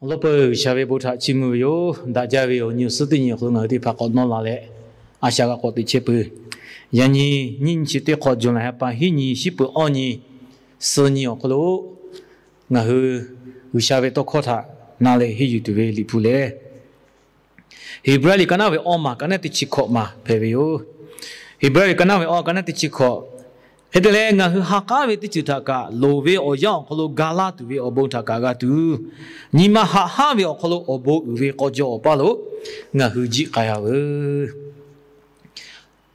Awˬ lawn peuˬ, G'uiˬsha ve bon htaꞈ chiˇ mvuh ve yoˬ. Daꞈ jaˇ ve awˬ nyi awˬ suhˉ teˇ nyi awˬ hk'aw lo ngaˬ hui teˇ hpaˍ k'awꞈ nawˇ la leh, a shaꞈ g'a k'awꞈ teꞈ chehˇ peuˬ. Yaꞈ nyi nyiˇ nyi chi teˇ hk'awꞈ, July ha pa hiˉ nyi shiˉ peuˬ awˇ nyi, suh nyi awˬ hk'aw lo ngaˬ hui G'uiˬsha ve tawˇ hkawˇ htaꞈ na leh henˇ yuˬ tuˬ ve Liꞈ hpu lehˬ, Heˍbrehˇ liꞈ ka naˉ ve awˇ maˬ ka naˉ teˇ chi hkawꞈ maˬ hpehꞈ ve yoˬ. Heˍbrehˇ liꞈ ka naˉ ve awˇ ka naˉ teˇ chi hkawꞈ. Hk'e te leh, ngaˬ hui ha k'aˉ ve teˇ ceuˬ htaꞈ kaꞈ, loˍ ve awˬ yanˇ awˬ hk'aw lo ga laˇ tuˬ ve awˬ bon htaꞈ kaꞈ g'a tuˬ, nyi ma haꞈ hanˉ ve awˬ hk'aw lo awˬ bon uiˍ ve k'aw jaw awˬ paˇ lo ngaˬ hui jiˆ k'ai-a veuˬ.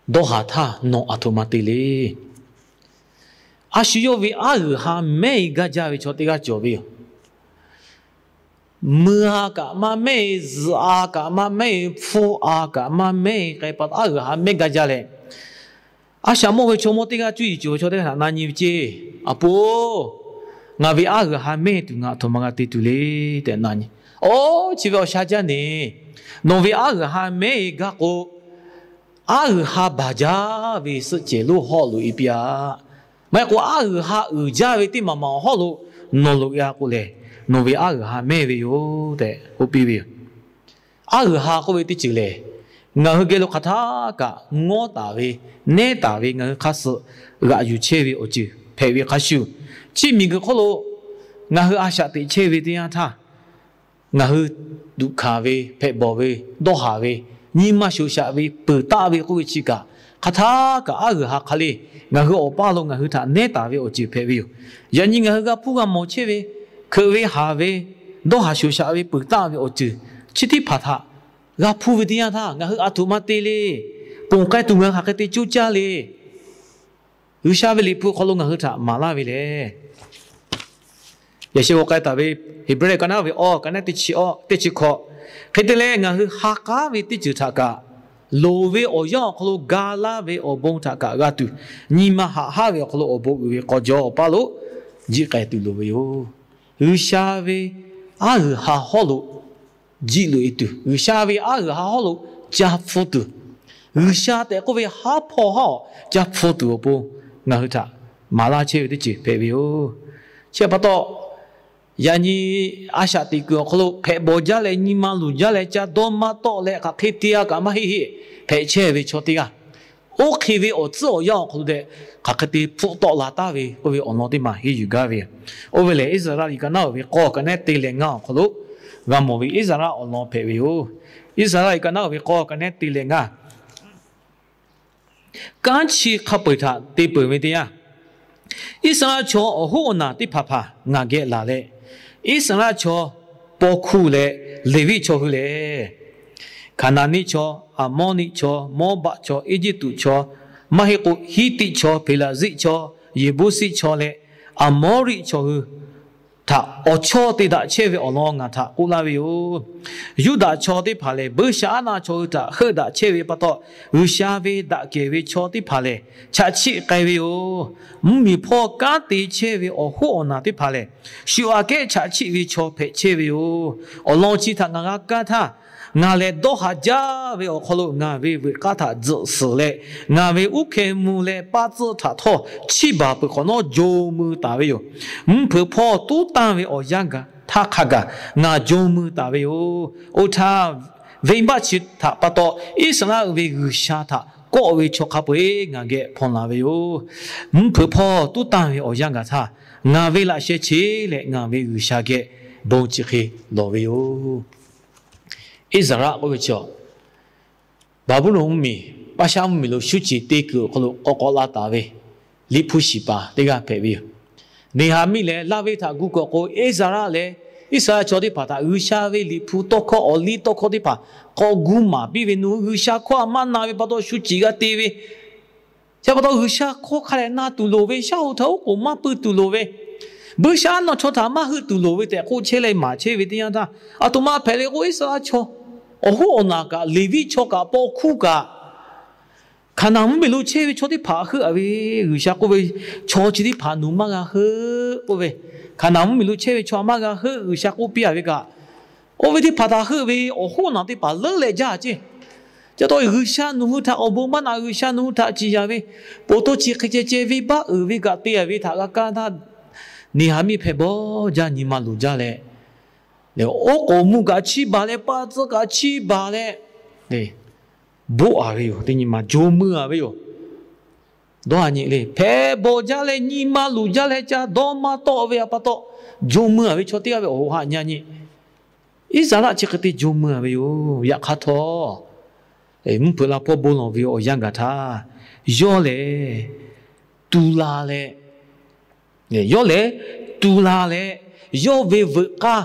Dawˇ haˍ htaˇ nawˬ aˬ htoꞈ ma te le. A shu yawˇ ve aˉ g'uiˬ ha mehˉ-e gaˇ jaˇ ve chaw teˇ g'aˇ cawˬ ve yoˬ. Mui-a kaꞈ maˇ mehˉ-e, zuhꞈ-a kaꞈ maˇ mehˉ-e, hpfuhˇ-a kaꞈ maˇ mehˉ-e k'ai pa taw, aˉ g'uiˬ ha mehˉ gaˇ jaˇ leh, a shaꞈ mawˇ ve chaw mawˇ teˇ g'aˇ cuˇ yiˍ cawˬ ve chaw teˇ g'aˇ htaꞈ na nyi ve ceˇ, A pu-oˬ, ngaˬ ve aˉ g'uiˬ ha mehˉ tuˬ ngaˬ aˬ htoꞈ ma g'a te tuˬ le tehꞈ na nyi. Oˬ, chi ve awˬ sha jaˇ neˬ. Nawˬ ve aˉ g'uiˬ ha mehˉ-e gaˇ k'o, aˉ g'uiˬ ha baˬ jaˇ ve suhˆ cehˬ lonˉ hawˉ lo e piˇ-a. Maˇ heˆ k'o, aˉ g'uiˬ ha uiˍ jaˇ ve teˇ maˬ maˬ awˬ hawˉ lo nawˬ loꞈ-a k'o lehˬ, nawˬ ve aˉ g'uiˬ ha mehˉ ve yoˬ tehꞈ k'oˆ piˇ ve yoˬ. Aˉ g'uiˬ ha k'oˆ ve teˇ ceuˬ lehˬ, ngaˬ hui geh lo hk'aˬ htaˇ kaꞈ ngawˉ taˍ ve, nehˉ taˍ ve, ngaˬ hui hk'aˇ suh g'aꞈ yuˬ chehˇ ve awˬ ceuˬ hpehꞈ ve hk'a shuˍ, chi miˬguiˬ hk'oˆ lo ngaˬ hui a shaꞈ teꞈ chehˇ ve teˇ yanˇ htaˇ, ngaˬ hui duꞈ hkanˍ ve, hpehꞈ bawˬ ve, dawˇ haˍ ve, nyi ma shoˍ shaꞈ ve, peuˬ taˆ ve k'oˆ ve chi kaꞈ, hk'aˬ htaˇ kaꞈ aˉ g'uiˬ ha hk'a le, ngaˬ hui awˬ paˇ lo ngaˬ hui htaꞈ nehˉ taˍ ve awˬ ceuˬ hpehꞈ ve yoˬ. Yaꞈ nyi ngaˬ hui g'a hpuˇ g'a mawˬ chehˇ ve, hkeuꞈ ve haˍ ve, dawˇ haˍ shoˍ shaꞈ ve, peuˬ taˆ ve awˬ ceuˬ chi teˇ hpaˍ htaꞈ g'a hpuˇ ve teˇ yanˇ htaˇ, ngaˬ hui aˬ htoꞈ ma te le. Ponˬ k'ai tuˬ ngaˬ hui hk'aˬ hk'e te coˇ caˇ le. G'uiˬsha ve Liꞈ hpu hk'aw lo ngaˬ hui htaꞈ maˍ laˇ ve lehˬ, yaꞈ sheh g'aw k'ai taˍ ve Heˍbrehˇ ka naˉ ve awˇ ka naˉ teˇ chi awˇ, teˇ chi hkawꞈ. Hk'e te leh, ngaˬ hui ha k'aˉ ve teˇ ceuˬ htaꞈ kaꞈ, loˍ ve awˬ yanˇ awˬ hk'aw lo ga laˇ ve awˬ bon htaꞈ kaꞈ g'a tuˬ, nyi ma haꞈ hanˉ ve awˬ hk'aw lo awˬ bon uiˍ ve k'aw jaw awˬ paˇ lo jiˆ k'ai tuˬ loˍ ve yoˬ. G'uiˬsha ve aˉ g'uiˬ ha hawˉ lo jiˆ loꞈ-e tuˬ, G'uiˬsha ve aˉ g'uiˬ ha hawˉ lo ca hpu tuˬ, G'uiˬsha tehꞈ k'oˆ ve haˉ hpawˇ haˉ awˬ ca hpu tuˬ awˬ pon ngaˬ hui htaꞈ maˍ laˇ chehˇ ve teˇ ceuˬ hpehꞈ ve yoˬ. Chi pa taw, yaꞈ nyi a shaꞈ teꞈ kuiˬ awˬ hk'aw lo hpehꞈ bawˬ jaˇ leh, nyi ma luˬ jaˇ leh, ca dawˇ maˇ tawˆ leh, hk'aˬ hk'e te-a kaꞈ maˇ heˆ heˆ hpehꞈ chehˇ ve chaw teˇ g'aˇ, oˇ hk'e ve awˬ tcuhˉ awˬ yanˇ awˬ hk'aw lo tehꞈ hk'aˬ hk'e te hpfuhˆ tawˆ la taˍ ve k'oˆ ve awˬ lawn teˇ maˬ henˇ yuˬ gaˇ ve yoˬ. Oˇ ve lehˬ, Iˉsaˍreˍlaˆ liꞈ ka naˉ-oˬ ve k'awˇ ka nehˉ te leh ngaˇ awˬ hk'aw lo g'a mawˬ ve Iˉsaˍreˍlaˆ awˬ lawn hpehꞈ ve yoˬ. Iˉsaˍreˍlaˆ liꞈ ka naˉ-oˬ ve k'awˇ ka nehˉ te leh ngaˇ, kanˉ chi hk'a peu-eˬ htaꞈ te peuˬ ve teˇ yanˇ, Iˉsaˍreˍlaˆ chaw awˬ hoˉ awˬ naˬ teˇ hpaˍ hpaˍ ngaˬ geh laˬ leh, Iˉsaˍreˍlaˆ chaw paw hkuˇ leh Leˍviˆ chaw hui lehˬ, Hkaˍnanˍiˆ chaw, Aˍmawˇniˆ chaw, Mawˇbaˆ chaw, Eˇjiˇtuꞈ chaw, maˇ heˆ k'o Hiˉtiˆ chaw, Peˍlaˍziˆ chaw, Yeˍbuˇsiˆ chaw leh Aˍmawˇriˆ chaw hui htaꞈ awˬ chawˇ te daꞈ chehˇ ve awˬ lawn ngaˬ htaꞈ k'oˆ laˇ ve yoˬ. Yuˇdaꞈ chaw teˇ hpaˍ lehˬ, Buiˇshaˍaˉnaˆ chaw hui htaꞈ heuˆ daꞈ chehˇ ve pa taw, G'uiˬsha ve daꞈ kehˬ ve chaw teˇ hpaˍ lehˬ, chaꞈ chiˆ k'ai ve yoˬ. Mvuhˇmiˬ hpawˇ kanˉ te chehˇ ve awˬ hoˉ awˬ naˬ teˇ hpaˍ lehˬ, shu aꞈ kehˉ chaꞈ chiˆ ve chaw hpehꞈ chehˇ ve yoˬ. Awˬ lawn chi htaꞈ ngaˬ g'a kaˇ htaˇ, ngaˬ lehˬ dawˇ haˍ jaˇ ve awˬ hk'aw lo ngaˬ ve veuꞈ k'aˇ htaꞈ tzuhꞈ suhˍ leh, ngaˬ ve uˉ hkeh mvuh leh paˇ tcuhˆ htaꞈ htawˇ chiˇ baˬ peuˬ hk'awꞈ nawˉ jon mui taˍ ve yoˬ. Mvuhˇ hpeuꞈ hpawˇ tuˉ tanˇ ve awˬ yanˇ gaˬ htaˇ hk'a gaˬ ngaˬ jon mui taˍ ve yoˬ. Oˇ htaˇ, venˇbaˆ chi htaꞈ pa taw Iˉsaˍreˍlaˆ ve G'uiˬsha htaꞈ kawˆ ve chaw hk'a peu-eˬ ngaˬ geh hpawnˬ laˬ ve yoˬ. Mvuhˇ hpeuꞈ hpawˇ tuˉ tanˇ ve awˬ yanˇ gaˬ htaˇ, ngaˬ ve laꞈ sheh che leh ngaˬ ve G'uiˬsha geh bon chi hk'e lawˬ ve yoˬ. Iˉsaˍreˍlaˆ k'oˆ ve chaw, Baˍbuˍlonˍ mvuhˇmiˬ, Paˇshaˆ mvuhˇmiˬ lo shuˉ ceˬ te kuiˬ awˬ hk'aw lo k'awꞈ k'awꞈ la taˍ ve Liꞈ hpu shiˍ paˍ teˇ g'aˇ hpehꞈ ve yoˬ. Neˍhaˍmiˆ lehˬ, laˇ ve htaꞈ gu kuiˬ awˬ k'o, Iˉsaˍreˍlaˆ leh Iˉsaˍreˍlaˆ chaw teˇ hpaˍ htaꞈ G'uiˬsha ve Liꞈ hpu tawˇ hkawˇ awˬ liˇ tawˇ hkawˇ teˇ hpaˍ k'awꞈ gu maˍ piˇ ve, nawˬ hui G'uiˬsha hkawˇ a maˇ na ve pa taw shu ceˬ g'a te ve, chi pa taw G'uiˬsha hkawˇ hk'a dehꞈ na tuˬ loˍ ve, shaˉ hoꞈ htaꞈ oˉ k'oˍ maˇ pui tuˬ loˍ ve, Buiˇshaˍaˉnaˆ chaw htaꞈ maˇ heuˆ tuˬ loˍ ve tehꞈ k'oˆ chehˇ leh maˍ chehˇ ve teˇ yanˇ htaˇ, aˬ htoꞈ ma hpehꞈ le k'o, Iˉsaˍreˍlaˆ chaw awˬ hoˉ awˬ naˬ kaꞈ, Leˍviˆ chaw kaꞈ, paw hkuˇ kaꞈ, Hkaˍnanˍ mvuhˇmiˬ lo chehˇ ve chaw teˇ hpaˍ heuˆ-a ve, G'uiˬsha k'oˆ ve, chaw chi teˇ hpaˍ nawˬ maˇ g'a heuˆ k'oˆ ve, Hkaˍnanˍ mvuhˇmiˬ lo chehˇ ve chaw maˇ g'a heuˆ G'uiˬsha k'oˆ piˇ-a ve kaꞈ, oˇ ve teˇ hpaˍ htaꞈ heuˆ ve awˬ hoˉ awˬ naˬ teˇ hpaˍ leuˉ leh jaˇ ceˇ. Chi pa taw G'uiˬsha nawˬ hui htaꞈ awˬ bon maˇ na, G'uiˬsha nawˬ hui htaꞈ ciˍ yanˍ ve, po to chi hk'e ceh ceh venˇbaˆ uiˍ ve kaꞈ te-a ve htaꞈ g'a kaˇ htaˇ, Neˍhaˍmiˆ hpehꞈ bawˬ jaˇ, nyi ma luˬ jaˇ leh, Oˉ k'oˍ mvuh kaꞈ chiˇ baˬ leh, pa tcuh kaꞈ chiˇ baˬ leh, boˆ a ve yoˬ. Teˇ nyi ma jaw mui a ve yoˬ. Dawˇ a nyi le, hpehꞈ bawˬ jaˇ leh nyi ma luˬ jaˇ leh ca dawˇ maˇ tawˆ ve a pa taw, jaw mui a ve chaw teˇ g'aˇ ve awˬ hoꞈ haꞈ nyi nyi. Iˉsaˍreˍlaˆ chi hk'e te jaw mui a ve yoˬ. Yaꞈ hk'aˇ htawˇ, mvuhˇ hpeuꞈ la hpawˇ bon lawˬ ve awˬ yanˇ gaˬ htaˇ, yawˇ lehˬ tu la leh, yawˇ lehˬ tu la leh, yawˇ ve veuꞈ k'aˇ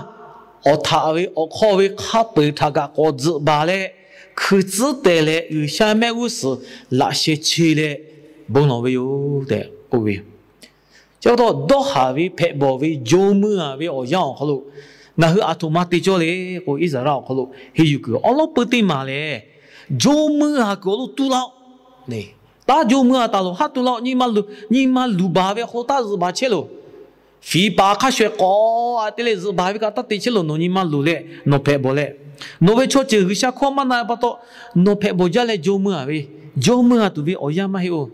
awˬ htaꞈ ve awˬ hk'aw ve hk'a peu-eˬ htaꞈ kaꞈ k'awꞈ tzuhꞈ baˬ leh, hkui tcuhˉ teh leh G'uiˬsha mehˆ g'uˇ suhˍ laꞈ sheh che leh bon lawˬ ve yoˬ tehꞈ k'oˆ ve yoˬ. Chi pa taw dawˇ haˍ ve hpehꞈ bawˬ ve jaw mui a ve awˬ yanˇ awˬ hk'aw lo ngaˬ hui aˬ htoꞈ ma te cawˇ le k'o, Iˉsaˍreˍlaˆ awˬ hk'aw lo henˇ yuˬ kuiˬ awˉ lawˉ peuˇ teˇ maˬ lehˬ, jaw mui a kuiˬ awˬ lo tu la-oˆ. Taˇ jaw mui a taˍ loˬ, haˉ tu la-oˆ. Nyi ma luˬ baˬ ve awˬ hk'aw lo taˇ zuhꞈ baˬ chehˇ loˬ. Fiˍ paˍ hk'a shuˍ shuˍ k'awꞈ a te leh zuhꞈ baˬ ve kaꞈ taˇ te chehˇ loˬ. Nawˬ nyi ma luˬ leh nawˬ hpehꞈ bawˬ leh, nawˬ ve chaw ceuˬ G'uiˬsha hkawˇ maˇ na pa taw, nawˬ hpehꞈ bawˬ jaˇ leh jaw mui a ve, jaw mui a tuˬ ve awˬ yanˇ maˇ heˆ-oˬ.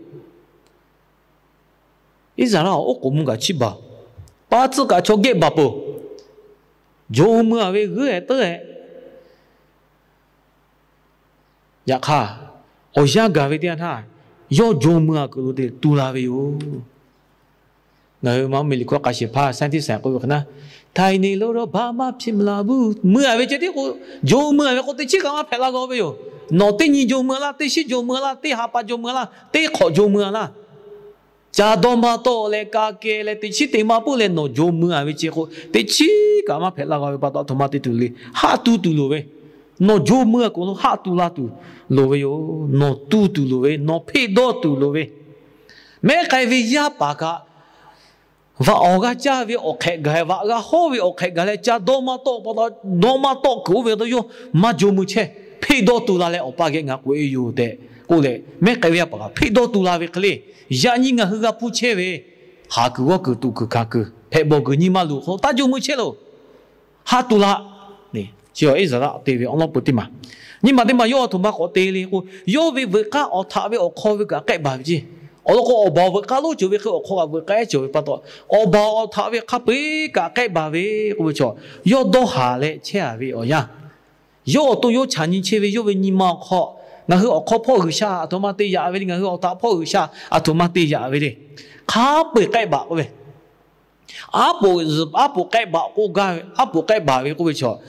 Iˉsaˍreˍlaˆ oˉ k'oˍ mvuh kaꞈ chiˇ baˬ, pa tcuh kaꞈ chaw gehˆ baˬ peuˬ. Jaw mui a ve g'euˆ-e teuˉ-e. Yaꞈ hk'aˇ, awˬ yanˇ gaˬ ve teˇ yanˇ htaˇ, yawˇ jaw mui a kuiˬ lo te tu la ve yoˬ. Ngaˬ hui ma oˇ miˬ liꞈ hkawˇ k'a shehˍ hpaˇ scientist k'oˆ ve hk'e naˉ, htaiˍ neˍ lo ro ba maˇ hpiˇ mvuh la vuˇ, mui a ve ceh tiˉ k'o, jaw mui a ve k'o teˇ chiˉ kaꞈ maˇ hpehꞈ la g'a ve yoˬ. Nawˬ teˇ nyi jaw mui a laˇ, teˇ shinˉ jaw mui a laˇ, teˇ ha pa jaw mui a laˇ, teˇ hk'awꞈ jaw mui a laˇ. Ca dawˇ maˇ tawˆ leh ka keh leh teꞈ chiˉ te maˇ puiˉ leh nawˬ jaw mui a ve ceh k'o, teˇ chiˉ kaꞈ maˇ hpehꞈ la g'a ve pa taw, aˬ htoꞈ ma te tuˬ le. Haˆ tu tuˬ loˍ ve, nawˬ jaw mui a kuiˬ lo haˆ tu la tuˬ loˍ ve yoˬ. Nawˬ tu tuˬ loˍ ve, nawˬ hpeˇ dawˇ tuˬ loˍ ve, mehˉ k'ai ve yaˇ paˍ kaꞈ, vaꞈ awˬ g'a caˇ ve awˬ hk'ehꞈ gaˬ, vaꞈ g'a hawˉ ve awˬ hk'ehꞈ gaˬ leh ca dawˇ maˇ tawˆ pa taw, dawˇ maˇ tawˆ kuiˬ oˇ ve taw yawˇ maˇ jaw mui chehˇ. Hpeˇ dawˇ tu la leh, Awˬ pa geh ngaˬ k'oꞈ-e yoˬ tehꞈ k'oˆ leh, mehˉ k'ai ve yaˇ paˍ kaꞈ hpeˇ dawˇ tu la ve hk'e le. Yaꞈ nyi ngaˬ hui g'a hpuˇ chehˇ ve, haˍ kuiˬ g'awˇ kuiˬ tuꞈ kuiˬ hkanˍ kuiˬ hpehꞈ bawˬ kuiˬ nyi ma luˬ hk'aw lo taˇ jaw mui chehˇ loˬ. Haˆ tu la. Chi Iˉsaˍreˍlaˆ te ve awˉ lawˉ peuˇ teˇ maˬ. Nyi ma teˇ maˬ yawˇ aˬ htoꞈ ma k'awꞈ te le k'o, yawˇ ve veuꞈ k'aˇ awˬ htaꞈ ve awˬ hk'aw ve kaꞈ k'ehˆ baˬ ve ceˇ. Awˬ lawn k'o, awˬ baˬ awˬ veuꞈ k'aˇ lonˉ cawˬ ve hk'e awˬ hk'aw kaꞈ veuꞈ k'aˇ ehˉ cawˬ ve pa taw, awˬ baˬ awˬ htaꞈ ve hk'a peu-eˬ kaꞈ k'ehˆ baˬ ve k'oˆ ve chaw, yawˇ dawˇ haˍ leh chehˇ a ve awˬ yanˇ, yawˇ awˬ to yawˇ chaꞈ nyi chehˇ ve yawˇ ve nyi ma awˬ hk'aw, ngaˬ hui awˬ hk'aw hpawˇ G'uiˬsha aˬ htoꞈ ma te yaꞈ ve le, ngaˬ hui awˬ htaꞈ hpawˇ G'uiˬsha aˬ htoꞈ ma te yaꞈ ve le. Hk'a peu-eˬ k'ehˆ baˬ k'oˆ ve, aˉ poꞈ, aˉ poꞈ k'ehˆ baˬ k'oˆ gaˇ ve, aˉ poꞈ k'ehˆ baˬ ve k'oˆ ve chaw,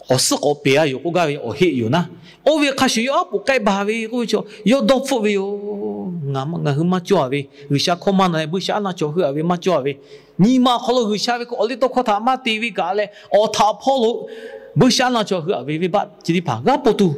awˬ suhˉ k'awꞈ peˬ a yoˬ k'oˆ gaˇ ve awˬ heˆ yoˬ naˉ. Oˇ ve hk'a shuˍ yawˇ aˉ poꞈ k'ehˆ baˬ ve k'oˆ ve chaw, yawˇ dawˇ hpfuhˆ ve yoˬ. Ngaˬ hui maˇ cawˇ a ve, G'uiˬsha hkawˇ maˇ na leh buiˇshaˆaˉnaˆ chaw heuˆ a ve maˇ cawˇ a ve, nyi ma awˬ hk'aw lo G'uiˬsha ve k'o awˬ liˇ tawˇ hkawˇ htaꞈ maˇ te ve kaꞈ leh, awˬ htaꞈ hpawˇ lo buiˇshaˆaˉnaˆ chaw heuˆ a ve venˇbaˆ chi teˇ hpaˍ g'aˇ po tuˬ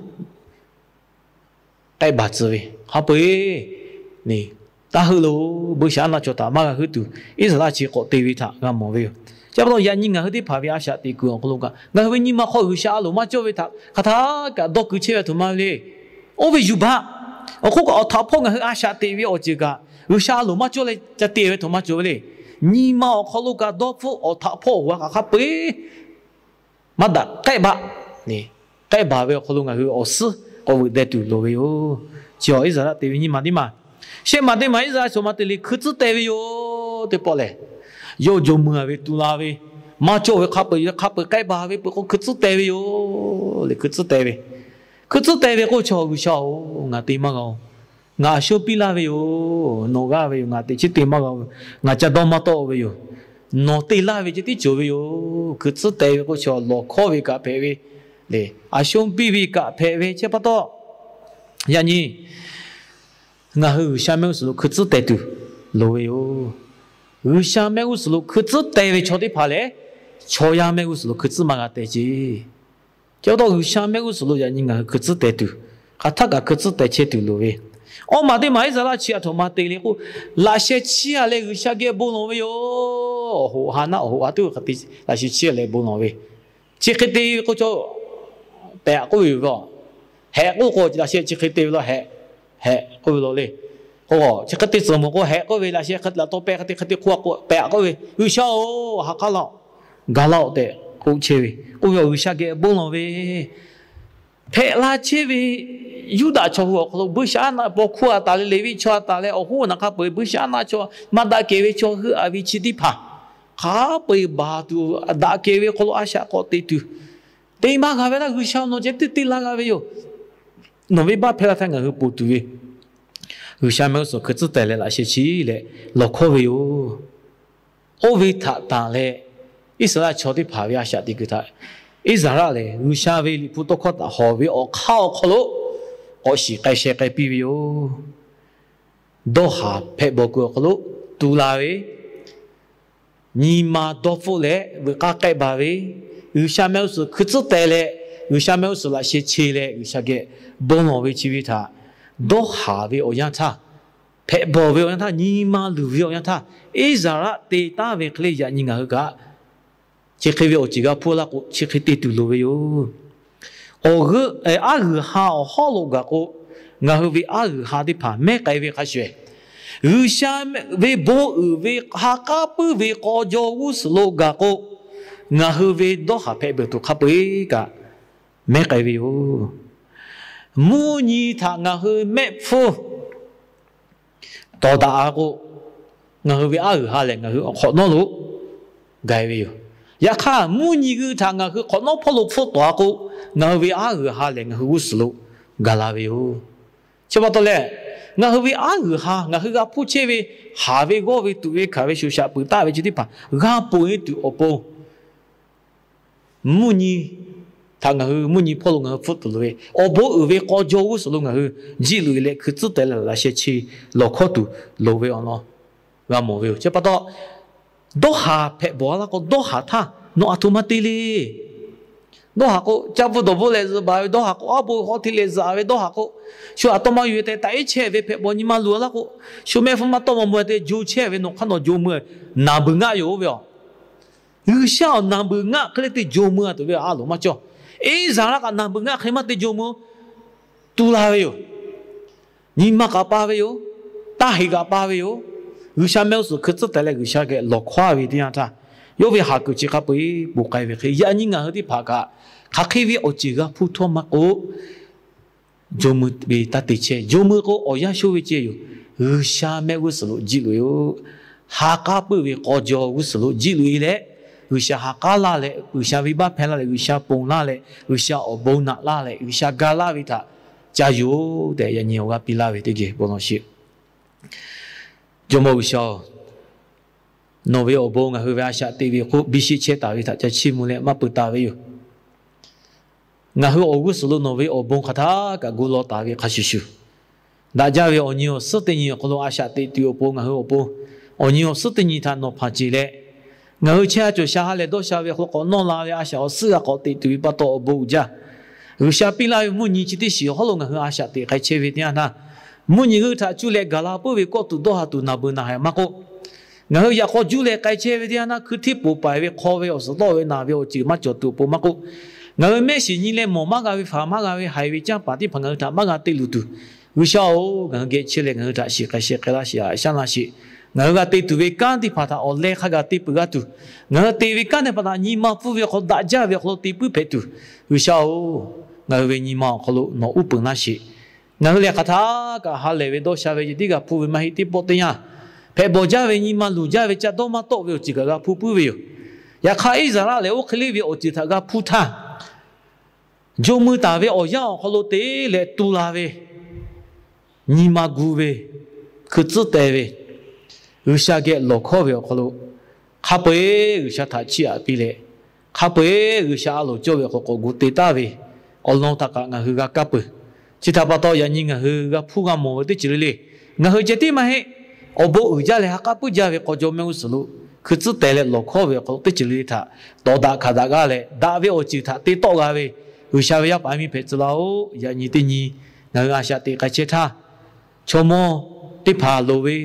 k'ehˆ baˬ tcuh ve, hk'a peu-eˬ taˇ heuˆ loˬ. Buiˇshaˆaˉnaˆ chaw htaꞈ maˇ g'a heuˆ tuˬ, Iˉsaˍreˍlaˆ chi k'awꞈ te ve htaꞈ g'a mawˬ ve yoˬ. Chi pa taw yaꞈ nyi ngaˬ hui teˇ hpaˍ ve a shaꞈ teꞈ kuiˬ awˬ hk'aw lo kaꞈ, ngaˬ hui ve nyi ma hk'aw G'uiˬsha a loˍ maˇ cawˇ ve htaꞈ hk'aˬ htaˇ kaꞈ dawˇ keu chehˇ ve aˬ htoꞈ ma ve le. Oˇ ve yuˬ baˬ. Awˬ hk'oˆ kaꞈ awˬ htaꞈ hpawˇ ngaˬ hui a shaꞈ teꞈ ve awˬ ceuˬ kaꞈ G'uiˬsha a loˍ maˇ cawˇ leh ca te ve aˬ htoꞈ ma cawˬ ve le. Nyi ma awˬ hk'aw lo kaꞈ dawˇ hpfuhˆ, awˬ htaꞈ hpawˇ awˬ g'a kaꞈ hk'a peu-eˬ maˇ daꞈ k'ehˆ baˬ. K'ehˆ baˬ ve awˬ hk'aw lo ngaˬ hui awˬ suhˉ k'awꞈ veuꞈ deh tuˬ loˍ ve yoˬ. Chi awˬ Iˉsaˍreˍlaˆ te ve nyi ma teˇ maˬ. Shehˆ maˬ teˇ maˬ Iˉsaˍreˍlaˆ chaw ma te le hkui tcuhˉ teh ve yoˬ. Teˇ pawˆ lehˬ, yawˇ jaw mui a ve tu la ve, maˇ cawˇ ve hk'a peu-eˬ hk'a peu-eˬ k'ehˆ baˬ ve peuˬ k'o hkui tcuhˉ teh ve yoˬ. Leh hkui tcuhˉ teh ve, hkui tcuhˉ teh ve k'oˆ ve chaw, G'uiˬsha-oˬ, ngaˬ te maˇ g'a-oˬ. Ngaˬ a shonˇ piˇ laˇ ve yoˬ. Nawˬ g'aˇ ve yoˬ. Ngaˬ teꞈ chiˉ te maˇ g'a-oˬ. Ngaˬ ca dawˇ maˇ tawˆ ve yoˬ. Nawˬ te laˇ ve ceh tiˉ cawˬ ve yoˬ. Hkui tcuhˉ teh ve k'oˆ ve chaw, lawˬ hkawˇ ve kaꞈ hpehꞈ ve le, a shonˇ piˇ ve kaꞈ hpehꞈ ve. Chi pa taw, yaꞈ nyi ngaˬ hui G'uiˬsha mehˆ g'uˇ suhˍ lo hkui tcuhˉ teh tuˬ loˍ ve yoˬ. G'uiˬsha mehˆ g'uˇ suhˍ lo hkui tcuhˉ teh ve chaw teˇ hpaˍ lehˬ, chaw yaˇ mehˆ g'uˇ suhˍ lo hkui tcuhˉ maˇ g'a teh ceˇ. Chi pa taw G'uiˬsha mehˆ g'uˇ suhˍ lo yaꞈ nyi ngaˬ hui hkui tcuhˉ teh tuˬ, hk'aˬ htaˆ kaꞈ hkui tcuhˉ teh chehˇ tuˬ loˍ ve. Awˇ maˬ teˇ maˬ Iˉsaˍreˍlaˆ chi aˬ htoꞈ ma te le k'o, laꞈ sheh chiˇ a leh G'uiˬsha geh bon lawˬ ve yoˬ. Awˬ hoꞈ ha naˆ awˬ hoꞈ ha tuˉ ve hk'a te laꞈ sheh chiˇ a leh bon lawˬ ve. Chi hk'e te ve k'oˆ ve chaw, pehꞈ k'oˆ ve yoˬ. Hehꞈ k'oˆ k'o laꞈ sheh chi hk'e te ve law hehꞈ, hehꞈ k'oˆ ve law le. K'o chi hk'e te tcuhˍ mvuhˬ k'o hehꞈ k'oˆ ve laꞈ sheh hk'e te laꞈ taw pehˆ hk'e te hk'e te hk'oˆ a k'o pehꞈ k'oˆ ve, G'uiˬsha-oˬ, ha k'aˉ laˇ-oˬ, gaˬ laˇ-oˬ tehꞈ k'oˆ chehˇ ve. K'oˆ ve G'uiˬsha geh bon lawˬ ve hpehꞈ la chehˇ ve Yuˇdaꞈ chaw hui awˬ hk'aw lo buiˇshaˆaˉnaˆ paw hkuˇ a taˍ leh Leˍviˆ chaw a taˍ leh awˬ hoˉ awˬ naˬ hk'a peu-eˬ buiˇshaˆaˉnaˆ chaw maˇ daꞈ kehˬ ve chaw hui a ve chi teˇ hpaˍ hk'a peu-eˬ baˬ tuˬ daꞈ kehˬ ve hk'aw lo a shaꞈ k'awꞈ teꞈ tuˬ, te maˇ g'a ve htaˇ G'uiˬsha nawˬ ceh tiˉ te laˇ g'a ve yoˬ. Nawˬ ve baˆ hpehˇ laˇ htaˇ ngaˬ hui ponˬ tuˬ ve G'uiˬsha mehˆ g'uˇ suhˍ hkui tcuhˉ teh leh laꞈ sheh chi leh lawˬ hkawˇ ve yoˬ. Oˇ ve htaꞈ tanˬ leh, Iˉsaˍreˍlaˆ chaw teˇ hpaˍ ve a shaꞈ teꞈ kuiˬ htaꞈ Iˉsaˍreˍlaˆ lehˬ G'uiˬsha ve Liꞈ hpu tawˇ hkawˇ htaꞈ hawˬ ve awˬ hk'aˇ awˬ hk'aw lo k'awꞈ shiˍ k'ai sheh k'ai piˇ ve yoˬ. Dawˇ haˍ hpehꞈ bawˬ kuiˬ awˬ hk'aw lo tu la ve, nyi ma dawˇ hpfuhˆ leh veuꞈ k'aˇ k'ehˆ baˬ ve, G'uiˬsha mehˆ g'uˇ suhˍ hkui tcuhˉ teh leh, G'uiˬsha mehˆ g'uˇ suhˍ laꞈ sheh chi leh G'uiˬsha geh bon lawˬ ve chi ve htaꞈ, dawˇ haˍ ve awˬ yanˇ htaˇ, hpehꞈ bawˬ ve awˬ yanˇ htaˇ, nyi ma luˬ ve awˬ yanˇ htaˇ, Iˉsaˍreˍlaˆ te taˍ ve hk'e leh yaꞈ nyi ngaˬ hui kaꞈ chi hk'e ve awˬ ceuˬ g'a hpuˇ laˇ k'o, chi hk'e te tuˬ loˍ ve yoˬ. Awˬ g'euˆ, aˉ g'uiˬ ha awˬ hawˉ lo gaˬ k'o, ngaˬ hui ve aˉ g'uiˬ ha teˇ hpaˍ mehˉ k'ai ve hk'a shuˍ, G'uiˬsha ve bon uiˍ ve ha k'aˉ puiˉ ve k'aw jaw g'uˇ suhˍ lo gaˬ k'o, ngaˬ hui ve dawˇ haˍ hpehꞈ beuˬ tuˬ hk'a peu-eˬ kaꞈ mehˉ k'ai ve yoˬ. Mvuhˇ nyi htaꞈ ngaˬ hui mehˆ hpfuhˇ tawˍ daꞈ-a k'o, ngaˬ hui ve aˉ g'uiˬ ha lehˬ ngaˬ hui awˬ hk'awꞈ nawˉ lo gaˬ-e ve yoˬ. Yaꞈ hk'aˇ, mvuhˇ nyi g'uiˬ htaꞈ ngaˬ hui hk'awꞈ nawˉ hpawˇ lo hpfuhˇ tawˍ-a k'o, ngaˬ hui ve aˉ g'uiˬ ha lehˬ ngaˬ hui g'uˇ suhˍ lo gaˬ la ve yoˬ. Chi pa taw leh, ngaˬ hui ve aˉ g'uiˬ ha ngaˬ hui g'a hpuˇ chehˇ ve, haˍ ve g'awˇ ve tuꞈ ve hkanˍ ve shoˍ shaꞈ peuˬ taˆ ve chi teˇ hpaˍ g'a ponˬ-e tuˬ awˬ pon, mvuhˇ nyi htaꞈ ngaˬ hui mvuhˇ nyi hpawˇ lo ngaˬ hui hpfuhˆ tuˬ loˍ ve, awˬ bon uiˍ ve k'aw jaw g'uˇ suhˍ lo ngaˬ hui jiˆ loꞈ-e leh hkui tcuhˉ teh leh laꞈ sheh chi lawˬ hkawˇ tuˬ loˍ ve awˬ lawn g'a mawˬ ve yoˬ. Chi pa taw, dawˇ haˍ hpehꞈ bawˬ laˇ k'o, dawˇ haˍ htaˇ nawˬ a htoꞈ ma te le. Dawˇ haˍ k'o, caˇ bvuhˇ dawˬ bvuhˇ leh zuhꞈ baˬ ve dawˇ haˍ k'o, aˉ bo hk'aw te leh zuhꞈ ve dawˇ haˍ k'o, shu aˬ htoꞈ ma yuˬ-e tehꞈ taꞈ iˉ chehˇ ve hpehꞈ bawˬ nyi ma luˬ-a laˇ k'o, shu mehˆ hpfuhˇ maˇ tawˆ maw mawˬ-e te jo chehˇ ve nawˬ hk'aˇ nawˬ jo mui naˬ beuˬ ngaˆ yoˬ ve aˬ. G'uiˬsha awˬ naˬ beuˬ ngaˆ hk'e le te jo mui-a tuˬ ve a loˍ maˇ cawˇ. Iˉsaˍreˍlaˆ kaꞈ naˬ beuˬ ngaˆ hk'e maˇ te jo mui-o, tu la ve yoˬ. Nyi ma kaꞈ pa ve yoˬ. Taˇ heꞈ kaꞈ pa ve yoˬ. G'uiˬsha mehˆ g'uˇ suhˍ hkui tcuhˉ teh leh G'uiˬsha geh lawˬ hkawˇ ve teˇ yanˇ htaˇ, yawˇ ve haˍ kuiˬ chi hk'a peu-eˬ poˬ k'ai ve hk'e, yaꞈ nyi ngaˬ hui teˇ hpaˍ kaꞈ hk'aˬ hk'e ve awˬ ceuˬ g'a hpuˇ htawˇ maˇ k'o, jo mui ve taˇ te chehˇ. Jo mui k'o, awˬ yanˇ sho ve ceh yoˬ. G'uiˬsha mehˆ g'uˇ suhˍ lo jiˆ loꞈ-e-o. Ha k'aˉ puiˉ ve k'aw jaw g'uˇ suhˍ lo jiˆ loꞈ-e leh, G'uiˬsha ha k'aˉ laˇ leh, G'uiˬsha venˇbaˆ hpehˇ laˇ leh, G'uiˬsha ponˬ laˇ leh, G'uiˬsha awˬ bon naꞈ laˇ leh, G'uiˬsha ga laˇ ve htaꞈ ca yuˬ-oˬ tehꞈ yaꞈ nyi awˬ g'aˇ piˇ laˇ ve teˇ geh bon lawˬ sheˍ. Jawˇmawˇ G'uiˬsha-oˬ, nawˬ ve awˬ bon ngaˬ hui ve a shaꞈ teꞈ ve hk'oˆ biˇ sheˆ chehˇ taˍ ve htaꞈ ca chiˇ mvuh leh maˇ peuˬ taˍ ve yoˬ. Ngaˬ hui awˬ g'uˇ suhˍ lo nawˬ ve awˬ bon hk'aˬ htaˇ kaꞈ gu law taˍ ve hk'a shuˍ shuˍ, daꞈ jaˇ ve awˬ nyi awˬ suhˉ teˇ nyi awˬ hk'aw lo a shaꞈ teꞈ tuˬ awˬ pon ngaˬ hui awˬ pon, awˬ nyi awˬ suhˉ teˇ nyi htaꞈ nawˬ hpanˍ ceˬ leh, ngaˬ hui chehˇ sha cawˬ sha ha lehˬ dawˇ sha ve awˬ hk'aw lo k'awꞈ nawˇ la ve a shaꞈ awˬ suhˉ g'a k'awꞈ teꞈ tuˬ ve pa taw awˬ bon uiˍ jaˇ. G'uiˬsha piˇ laˇ ve mvuhˇ nyi chi teˇ shiˍ awˬ hawˉ lo ngaˬ hui a shaꞈ teꞈ k'ai chehˇ ve teˇ yanˇ htaˇ, mvuhˇ nyi g'uˇ htaꞈ cuˇ leh gaˬ la puiˉ ve kawˆ tuˬ dawˇ ha tuˬ naˬ beuˬ naˬ haiˬ maˇ k'oˆ, ngaˬ hui yaꞈ k'aw juˇ leh k'ai chehˇ ve teˇ yanˇ htaˇ hkui hteˇ poˬ paiˍ ve hk'aw ve awˬ suhˍ tawˆ ve naˬ ve awˬ ceuˬ maˇ cawˬ tuˬ awˬ pon maˇ k'oˆ, ngaˬ hui mehˆ shiˍ nyi leh mawˬ maˇ g'a ve hpaˍ maˇ g'a ve haiˬ ve canˇ paˍ teˇ hpaˍ ngaˬ hui htaꞈ maˇ g'a te luˬ tuˬ, G'uiˬsha-oˬ, ngaˬ hui geh chehˇ leh ngaˬ hui htaꞈ shiˍ k'ai sheh k'ai laˇ sheˍ, haꞈ shaˉ laˇ sheˍ. Ngaˬ hui g'a te tuˬ ve kanˉ teˇ hpaˍ htaꞈ awˬ leh hk'a gaˬ te peuˬ g'a tuˬ, ngaˬ hui te ve kanˉ teˇ hpaˍ htaꞈ nyi ma pfuhˇ ve awˬ hk'aw daꞈ jaˇ ve awˬ hk'aw lo te puiˉ hpehꞈ tuˬ, G'uiˬsha-oˬ, ngaˬ hui ve nyi ma awˬ hk'aw lo nawˬ uˉ peunˍ laˇ sheˍ. Ngaˬ hui lehˬ hk'aˬ htaˇ kaꞈ ha lehˬ ve dawˇ sha ve ceh tiˉ g'a hpuˇ ve maˇ heˆ. Teˇ pawˆ teˇ yanˇ, hpehꞈ bawˬ jaˇ ve nyi ma luˬ jaˇ ve ca dawˇ maˇ tawˆ ve awˬ ceuˬ kaꞈ g'a hpuˇ puiˉ ve yoˬ. Yaꞈ hk'aˇ Iˉsaˍreˍlaˆ lehˬ oˇ hk'e le ve awˬ ceuˬ htaꞈ g'a hpuˇ htaˇ, jo mui taˍ ve awˬ yanˇ awˬ hk'aw lo te leh tu la ve, nyi ma gu ve, hkui tcuhˉ teh ve, G'uiˬsha geh lawˬ hkawˇ ve awˬ hk'aw lo, hk'a peu-eˬ G'uiˬsha htaꞈ chiˇ aꞈ piˇ leh, hk'a peu-eˬ G'uiˬsha a loˍ cawˇ ve awˬ hk'aw k'awꞈ gu te taˍ ve awˬ lawn htaꞈ kaꞈ ngaˬ hui g'a kaˇ peuˬ. Chi htaꞈ pa taw yaꞈ nyi ngaˬ hui g'a hpuˇ g'a mawˬ ve teˇ ceuˬ le le, ngaˬ hui ceh tiˉ maˇ heˆ. Awˬ bon uiˍ jaˇ leh ha k'aˉ puiˉ jaˇ ve k'aw jaw mehˆ g'uˇ suhˍ lo hkui tcuhˉ teh leh lawˬ hkawˇ ve awˬ hk'aw lo teˇ ceuˬ le le htaꞈ tawˍ daꞈ hkanˍ daꞈ g'a leh, daꞈ ve awˬ ceuˬ htaꞈ te tawˆ g'a ve G'uiˬsha ve yaˇ paˍ yaˇ miˇ hpehꞈ tcuh laˇ-oˆ. Yaꞈ nyi teˇ nyi ngaˬ hui a shaꞈ teꞈ k'ai chehˇ htaˇ, chaw mawˇ teˇ hpaˍ loˍ ve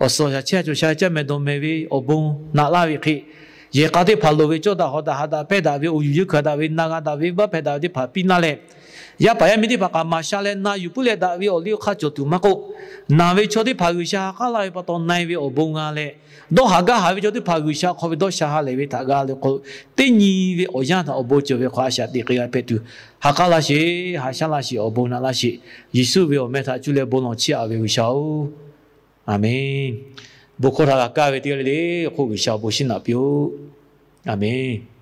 awˬ suhˍ awˬ shaˍ chehˇ sha cawˬ sha caˇ mehˍ dawˬ mehˍ ve awˬ bon naꞈ laˇ ve hk'e, yehˬ k'a teˇ hpaˍ loˍ ve cawˇ daꞈ hawˍ daꞈ ha daꞈ pehˇ daꞈ ve awˬ yuˬ yeunˇ hkanˍ daꞈ ve na g'a daꞈ ve venˇbaˆ hpehˇ daꞈ ve teˇ hpaˍ piˇ naˇ leh, yaˇ paˍ yaˇ miˇ teˇ hpaˍ kaꞈ maˍ sha leh na yuˬ puiˉ leh daꞈ ve awˬ liˇ awˬ hk'aˇ cawˬ tuˬ maˇ k'oˆ, naˬ ve chaw teˇ hpaˍ G'uiˬsha ha k'aˉ laˇ ve pa taw na-e ve awˬ bon g'a leh, dawˇ haˍ gaˇ haˍ ve chaw teˇ hpaˍ G'uiˬsha hk'aw ve dawˇ sha ha lehˬ ve htaꞈ g'a leh k'o, teˇ nyi ve awˬ yanˇ htaꞈ awˬ bon cawˬ ve hk'aw a shaꞈ teꞈ k'ai g'a hpehꞈ tuˬ, ha k'aˉ laˇ sheˍ, haꞈ shaˉ laˇ sheˍ, awˬ bon naꞈ laˇ sheˍ. Yeˍsuˆ ve awˬ meh htaꞈ cuˇ leh bon lawˬ chiˇ aꞈ ve G'uiˬsha-oˬ, Aˍmenˍ. Bon hkawˇ htaꞈ g'a kaˇ ve teˇ g'aˇ le le, awˬ hk'oˆ G'uiˬsha awˬ bon shiˉ naꞈ piˇ-oˆ. A menˬ.